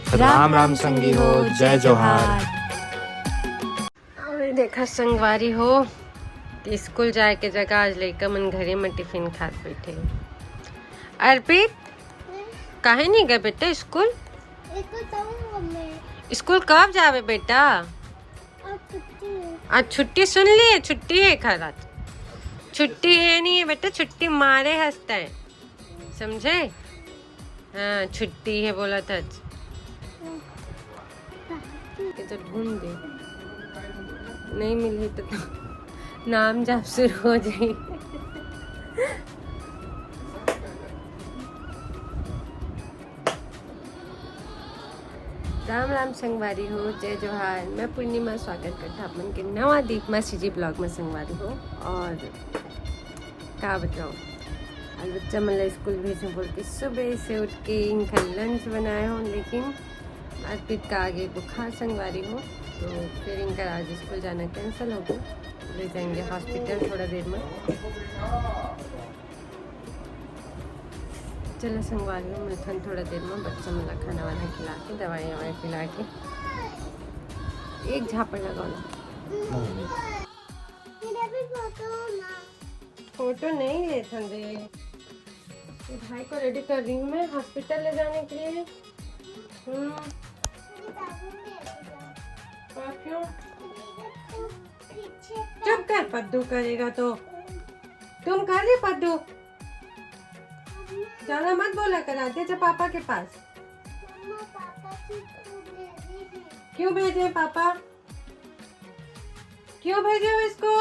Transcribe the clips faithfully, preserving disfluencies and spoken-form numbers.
राम राम संगी हो, जय जोहार। अउ देखा संगवारी हो, स्कूल जाए के जगह आज लइका मन घरे म टिफिन खात बैठे। अर्पित, काहे नहीं गए बेटा स्कूल? स्कूल कब जावे बेटा? आज छुट्टी सुन लिए, छुट्टी है खैर आज। छुट्टी है नहीं है बेटा, छुट्टी मारे हंसता है, समझे? हाँ, छुट्टी है बोला था आज। ये तो ढूंढ दे, नहीं मिली तो, तो नाम जाप शुरू हो जाए। राम राम संगवारी हो, जय जोहार। मैं पूर्णिमा स्वागत करता आप मन के नवा दीप मासी जी ब्लॉग में संगवारी हो। और का बताओ, आज बच्चा मन ला स्कूल भेजहूँ बोल के सुबह से उठ के इनका लंच बनाए हो, लेकिन अर्पित का आगे बुखार संगवारी हो, तो फिर इनका आज स्कूल जाना कैंसिल हो गया। ले जाएंगे हॉस्पिटल थोड़ा देर में। चलो संगवारी हो, मिलथन थोड़ा देर में बच्चा मन ला खाना वाना खिला के, दवाई ववाई पिला के। एक झापड़ लगाओ ना। फोटो नहीं लेथन रे। ये भाई को रेडी कर रही हूँ मैं हॉस्पिटल ले जाने के लिए। हम्म। और क्यों? चुप कर, पद्दू करेगा तो। तुम कर रही पद्दू? ज्यादा मत बोला कर, आते जा पापा के पास। क्यों भेजे हैं पापा? क्यों भेजे हो इसको?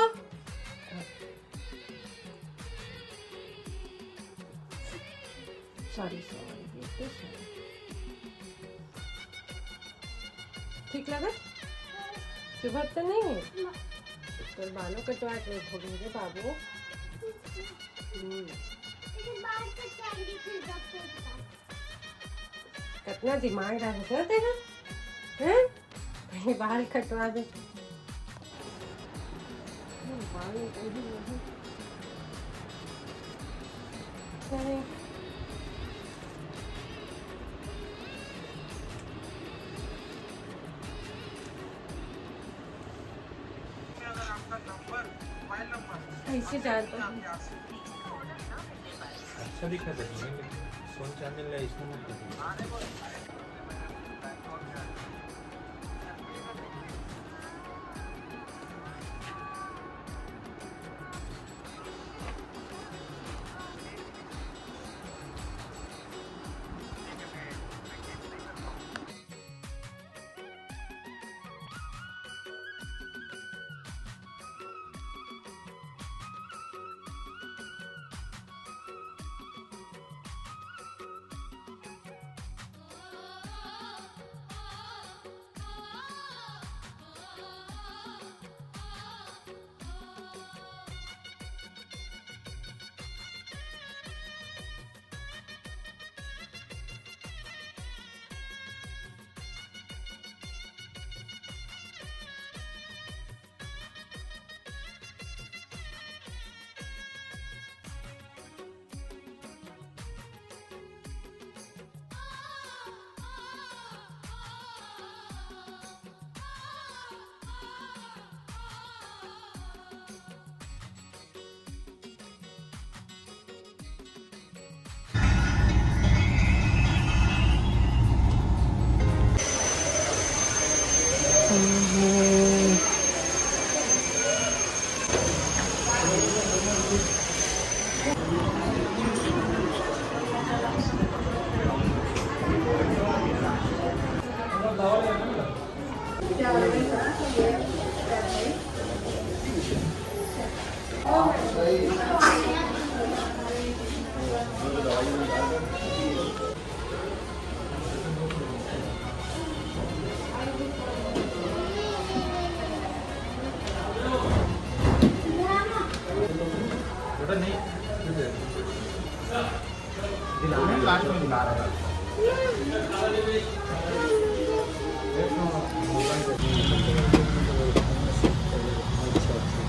सॉरी, सॉरी, बेटे, सॉरी। ठीक लगा? चुभत तो नहीं है? तो बालों कटवा के रखोगे रे बाबू। हम्म। कितना दिमाग रहा है तेरा, हैं? पहले बाल कटवा दे। बाल निकल ही नहीं। अरे। कैसे जानता हूँ? अच्छा दिखा था, लेकिन सोन चांदी ला इसमें मत कर।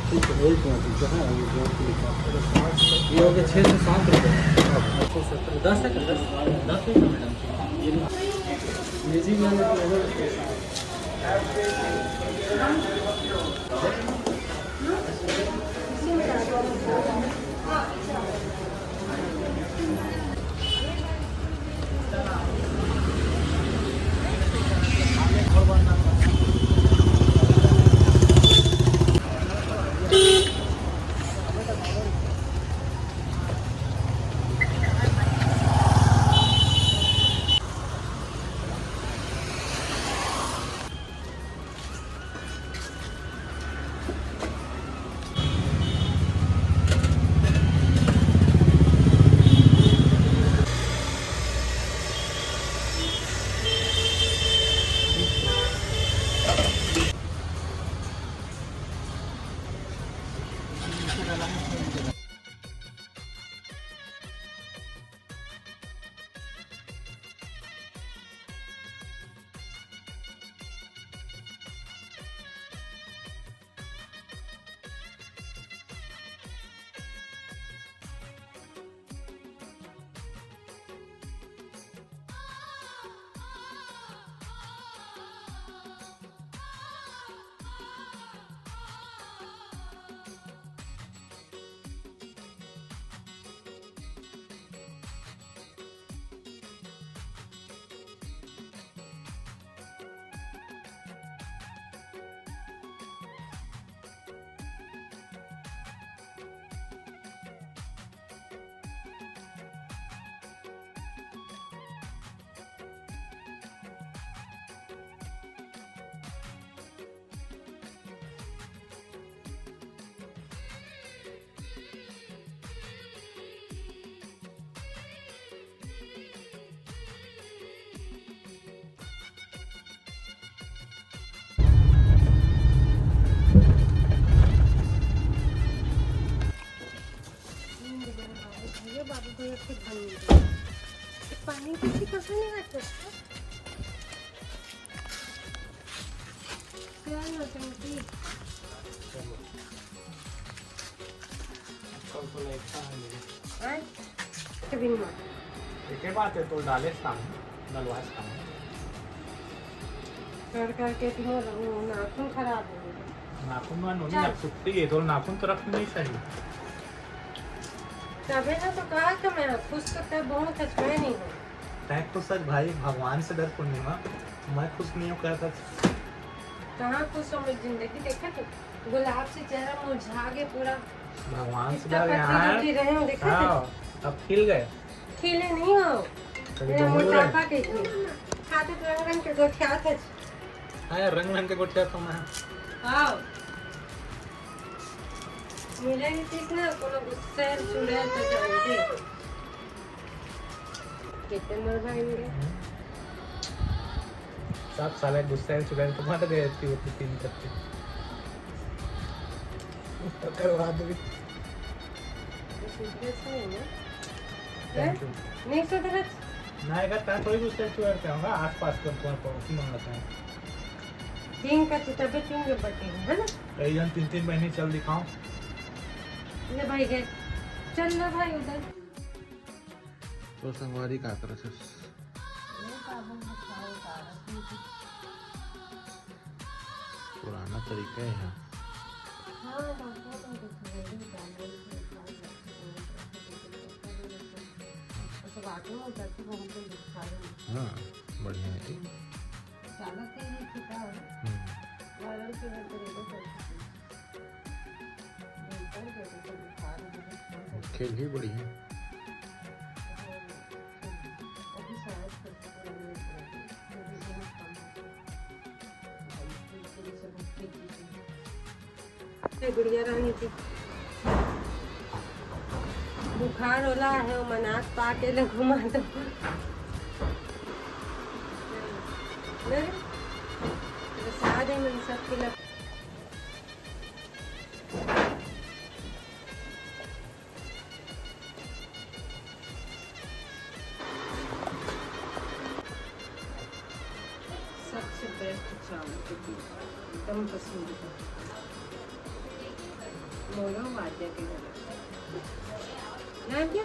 ठीक है, एक मिनट, ठीक है, अभी जोड़ के लिखा। ये हो गया छः सौ सात रुपये। दस है, दस, दस है मैडम। Music ma'am. भैया, बाबू भैया, फिर बन गया। पानी पीछे कहाँ नहीं आता? क्या होता है कि? कल तो नहीं खा है मेरे। हैं? कभी नहीं मार। एके बात है, तो डाले काम, डलवाए काम। कर करके तुम्हारा वो नाखून खराब हो गया। नाखून मा नोनी चाल। अब छुट्टी है, तो नाखून तो रखना नहीं चाहिए। तबे ना तो कहा था मैं, खुश तो तब बहुत है, मैं नहीं हूँ। तय खुश है भाई, भगवान से डर पूर्णिमा, मैं खुश नहीं हूँ कहता। कहाँ खुश हो, मेरी जिंदगी देखा तू? गुलाब से चेहरा मुरझा के पूरा भगवान से इतना डर पतली यहाँ दुबली रहे हो, देखा हाँ, तू? अब खिल गए। खिले नहीं हो, कभी मेरा डूंगू मोटापा रहे। के खिले। खाते तो रंग रंग के गोठिया थे। हाँ यार, रंग रंग के गोठिया तो मैं। हाँ। मिले नहीं ठीक ना, कोनो गुस्से चुड़ैल तो जल्दी। कितने मर भाएंगे? सब साले गुस्से चुड़ैल तो मर गए थे, वो तो तीन करके। तो करवा दो। तो सूटकेस में है ना? Thank you। हैं? नहीं सुधरत। ना, अगर तैं थोड़ी गुस्से चुड़ैल के होगा, आसपास के तुम्हारे पड़ोसी मंगता है। तीन का तो तबे तीन के बटे है ना? कई जन तीन तीन महीने चल दिखाओ। ले भाई गए। चल ना भाई उधर। तो संगवारी का करत हस? पुराना तरीका है यहाँ। हाँ, बढ़िया है। हम्म। खेल ही बढ़िया। ए गुड़िया रानी जी, बुखार होला है, मनात पाके ल घुमा दो। नहीं? प्रसाद है, मन सब के ल- सबसे बेस्ट चावल के पीस, एकदम पसंदीदा। मोरो वाद्य के घरे। ना क्या?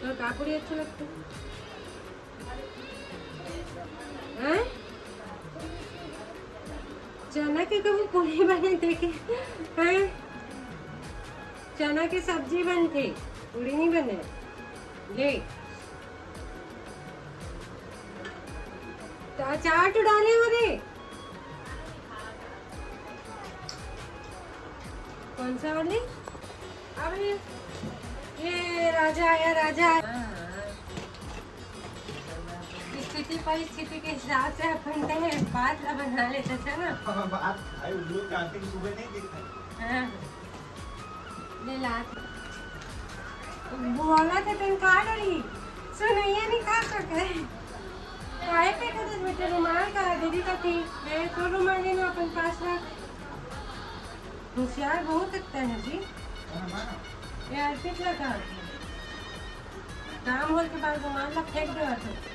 तो का पूड़ी अच्छा लगथे? हैं? चना के कभी पूड़ी बने देखे हैं? चना के सब्जी बनथे, पूड़ी नहीं बने। ले, तो अचार तो डाले हो रे। कौन सा वाली? अरे, ये राजा आया, राजा आया। हाँ, हाँ। स्थिति परिस्थिति के हिसाब से अपन तय बात ला बना लेते थे ना। हाँ, बात भाई, उल्लू के आँखी में सुबह नहीं दिखता। हाँ। ले ला। बोला था तेन का डरी? सुनैया नहीं खा सके। काहे पे कदस बेटे रुमाल का दीदी का थी? ए, तो रुमाल लेना अपन पास रख। होशियार बहुत लगता है जी। ये अर्पित लगा। काम होल के बाद रुमाल ला फेंक दे तो।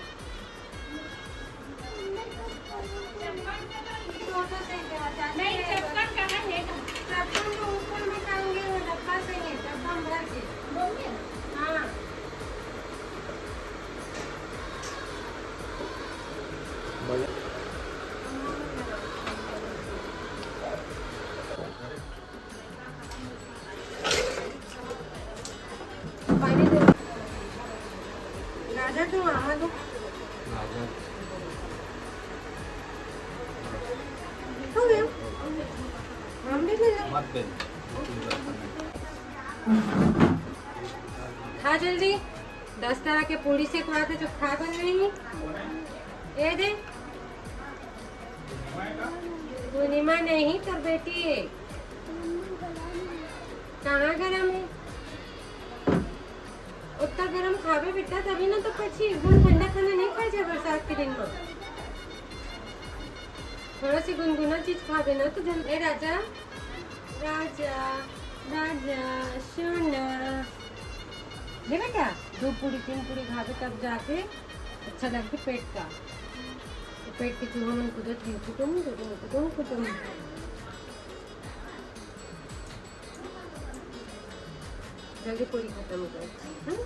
नहीं, चप्पल कहाँ है? चप्पल तो ऊपर में टांगे हैं, डब्बा से है, डब्बा में भर के। हाँ। पानी दे। राजा, तू आमा दो। राजा। हो गया। हम भी ले लो। मत दे। खा जल्दी। दस तरह के पूड़ी से कुआ थे, जो खा बन नहीं। ये दे। पूर्णिमा नहीं, तोर बेटी है। कहाँ गरम है? उतना गरम खाबे बेटा, तभी ना तो पची। गुन ठंडा खाना नहीं खाए जाए बरसात के दिन में। थोड़ा सी गुनगुना चीज खाबे ना तो जल-, ए राजा, राजा, राजा, सोना। ले बेटा, दो पूरी, तीन पूरी खाबे तब जाके अच्छा लगथे पेट का। तो पेट के चूहा मन कूदत रही, कुटुम, कुटुम, कुटुम, कुटुम। जल्दी पूरी खत्म कर। हाँ?